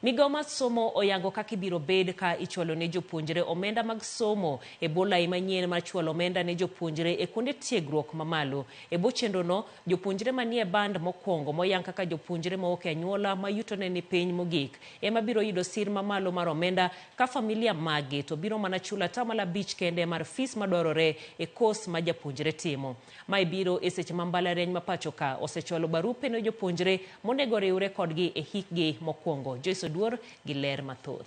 Migawo mar somo oyango kaka ibiro bed ka ichwalo ne jopuonjre omenda mag somo e bwo lai manyien mar chwalo omenda ne jopuonjre e kuonde tiegruok mamalo. E bwo chenrono, jopuonjre manie band mokwongo moyang kaka jopuonjre mowuok e anyuola ma yutone ni piny mogik ema biro yudo sir mamalo mar omenda ka familia maggi to biro mana chulo atamalo 5 kende mar fis madwarore e kos ma japuonjre timo. Mae biro e seche ma mbalariany ma pacho ka osechwalo barupe ne jopuonjre monego oriwre kodgi e hikgi mokwongo. Joyce Oduor gi ler mathoth.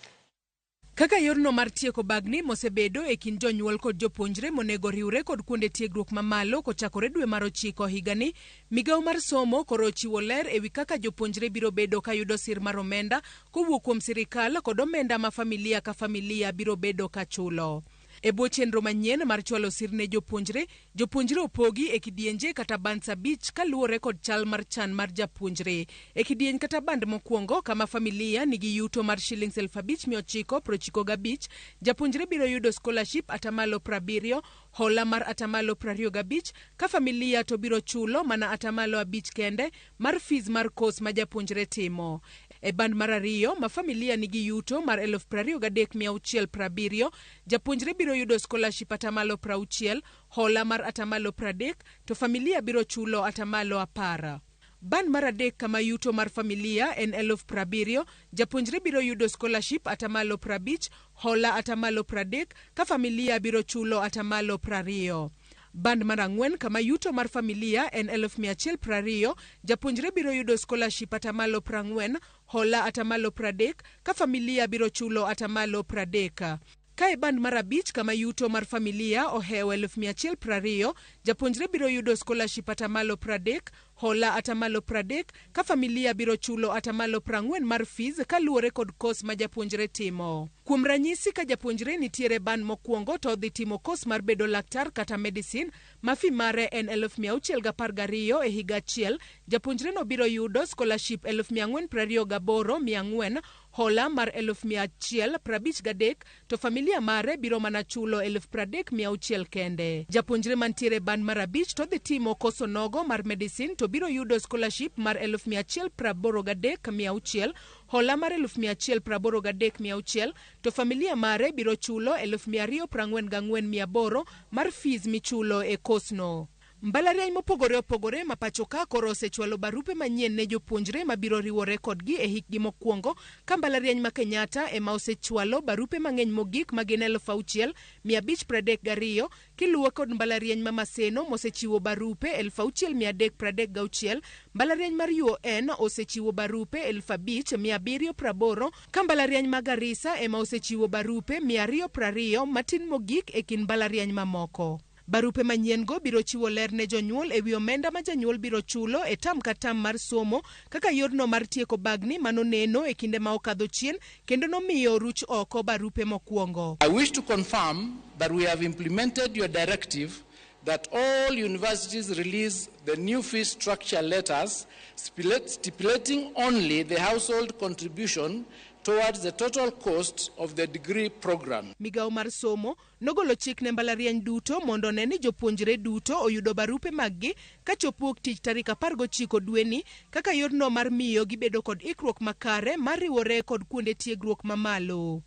Kaka yorno mar tieko bagni mosebedo e kind jonyuol kod jopuonjre monego riwre kod kuonde tiegruok mamalo kochakore dwe mar 9 higani, migawo mar somo koro ochiwo ler ewi kaka jopuonjre biro bedo ka yudo sir mar omenda kowuok kuom sirikal kod omenda ma familia ka familia biro bedo ka chulo. E bwo chenro manyien mar chwalo sir ne jopuonjre, jopuonjre opogi e kidienje kata bands 5 kaluwore kod chal mar chan mar japuonjre. E kidieny kata band mokwongo kama familia nigi yuto mar shillings 5,995, japuonjre biro yudo scholarship atamalo 70, hola mar atamalo 25, ka familia to biro chulo mana atamalo 5 kende mar fees mar course ma japuonjre timo. E band mar 2 ma familia nigi yuto mar 23,670, japuonjre biro yudo scholarship atamalo 60, hola mar atamalo 30, to familia biro chulo atamalo 10. Band mar 3 kama yuto mar familia en 70,000, japuonjre biro yudo scholarship atamalo 50, hola atamalo 30, ka familia biro chulo atamalo 20. Band mar 4 kama yuto mar familia en 120,000, japuonjre biro yudo scholarship atamalo 40, hola atamalo 30, ka familia biro chulo atamalo 30. Ka e band mar 5 kama yuto mar familia ohewo 120,000, japuonjre biro yudo scholarship atamalo 30, hola atamalo 30, ka familia biro chulo atamalo 40 mar fees kaluwore kod course ma japuonjre timo. Kuom ranyisi, ka japuonjre nitiere band mokwongo to odhi timo course mar bedo laktar kata medicine ma fee mare en 612,000 e higa achiel, japuonjre no biro yudo scholarship 428,400, hola mar 153,000, to familia mare biro mana chulo 30,600 kende. Japuonjre mantiere band mar 5 to dhi timo koso nogo mar medicine to biro yudo scholarship mar 183,600, hola mar 183,600, to familia mare biro chulo 244,800 mar fees michulo e kosno. Mbalariany mopogore opogore ma pacho ka koro osechwalo barupe manyien ne jopuonjre mabiro riwore kodgi e hikgi mokwongo, ka mbalariany ma Kenyatta ema osechwalo barupe mang'eny mogik ma gin 6,532, kiluwo kod mbalariany ma Maseno mosechiwo barupe 6,336, mbalariany mar UoN osechiwo barupe 5,780, ka mbalariany ma Garissa ema osechiwo barupe 220 matin mogik e kind mbalariany mamoko. Barupe manyien go biro chiwo ler ne jonyuol ewi omenda ma janyuol biro chulo e tam ka tam mar somo kaka yorno mar tieko bagni manoneno e kinde ma okadho chien kendo nomiyo ruch oko barupe mokwongo. I wish to confirm that we have implemented your directive that all universities release the new fee structure letters stipulating only the household contribution towards the total cost of the degree program. Migawo mar somo nogolo chik ne mbalariany duto mondo one ni jopuonjre duto oyudo barupe maggi kachop wuok tich tarik 19 dweni kaka yorno mar miyo gibedo kod ikruok makare mar riwore kod kuonde tiegruok mamalo.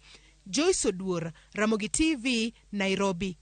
Joyce Oduor, Ramogi TV, Nairobi.